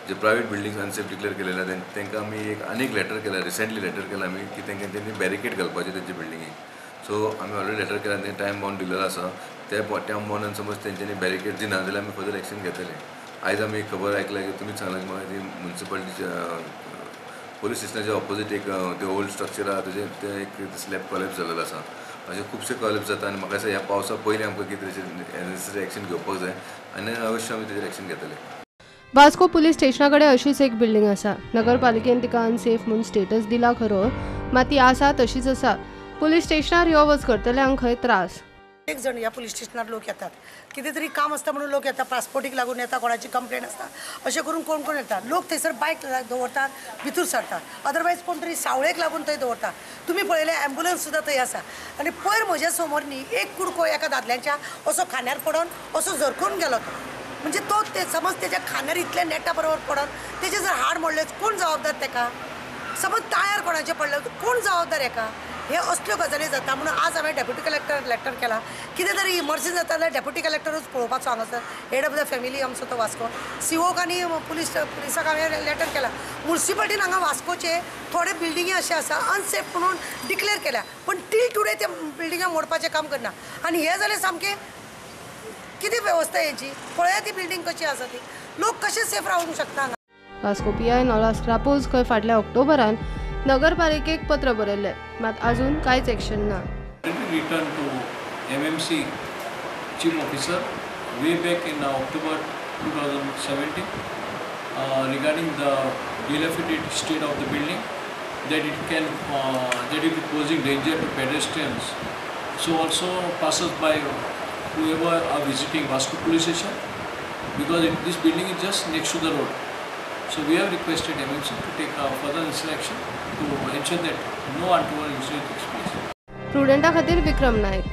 जे private buildings unsafe declare केलेले आहा तांकां आमी एक आनीक लेटर केला, रिसेंटली लेटर केला आमी की तांकां तेंणी बॅरिकेड घालपाचें तेंच्या बिल्डिंगेक. सो आमी ऑलरेडी लेटर केला, तें टायम बाउंड दिलेलो आसा. त्या टायम बाउंडान समज तेंच्यांनी बॅरिकेड दिना जाल्यार आमी फर्दर एक्शन घेतले. आयज आमी खबर आयकल्या की तुमी सांगला की म्हाका ती मुन्सिपालिटीच्या पोलीस स्टेशनाच्या ऑपोजीट एक ते ओल्ड स्ट्रक्चर आहा तेजें तें एक स्लॅब कॉलेप्स जाल्लेलो आसा. अशें खुबशे कॉलेप्स जाता आनी म्हाका दिसता ह्या पावसा पयलीं आमकां कितें तेजेर एक्शन घेवपाक जाय आनी अवश्य आमी तेजेर एक्शन घेतले. वास्को पुलीस स्टेशना कडेन अशीच एक बिल्डिंग आसा. नगरपालिकेन तिका अनसेफ म्हूण स्टेटस दिला खरो, मात ती आसा तशीच आसा. पुलीस स्टेशनार यो वच करतल्यांक खंय त्रास. एक जण ह्या पुलीस स्टेशनार लोक येतात, कितें तरी काम आसता म्हणून लोक येता, पासपोर्टीक लागून येता, कोणाची कंप्लेन आसता, अशें करून कोण कोण येता. लोक थंयसर बायक दवरतात, भितूर सरतात, अदरवायज कोण तरी सावळेक लागून थंय दवरता. तुमी पळयलें एम्बुलन्स सुद्दां थंय आसा. आनी पयर म्हज्या समोर न्ही एक कुडको एका दादल्याच्या असो खांद्यार पडोन असो झरकून गेलो तो. म्हणजे तो ते समज तेज्या खांद्यार इतल्या नेटा बरोबर पडोन तेजें जर हाड मोडलें कोण जबाबदार तेका? समज टायर कोणाचें पडलें कोण जबाबदार हेका? हे असल्यो गजाली जाता. म्हणून आज हांवें डेप्युटी कलेक्टर लेटर केला. कितें तरी इमर्जन्सी जाता जाल्यार डेप्युटी कलेक्टरूच पळोवपाचो हांगासर, हेड ऑफ the family आमचो तो वास्को. सीओक आनी पुलिसाक हांवें लेटर केला. मुन्सिपालिटीन हांगा वास्कोचे थोडे बिल्डिंगी अशे आसा अनसेफ म्हणून डिक्लेअर केल्या, पण टील टुडे ते बिल्डिंगा मोडपाचें काम करना. आनी हें जालें सामकें कितें वेवस्था हेची? पळया ती बिल्डींग कशी आसा ती, लोक कशे सेफ रावूंक शकता हांगा? वास्को पीआय नॉलास क्रापोज खंय फाटल्या ऑक्टोबरान नगरपालिकेक पत्र बरयल्लें, मात अजून कांयच एक्शन ना. Return to MMC chief officer way back in October 2017 regarding the dilapidated state of the building, that it can that it is posing danger to pedestrians, so also passers by whoever are visiting Vasco police station, because this building is just next to the road. So we have requested MMC to take further action to ensure that no untoward incident takes place. Prudenta खातीर विक्रम नायक.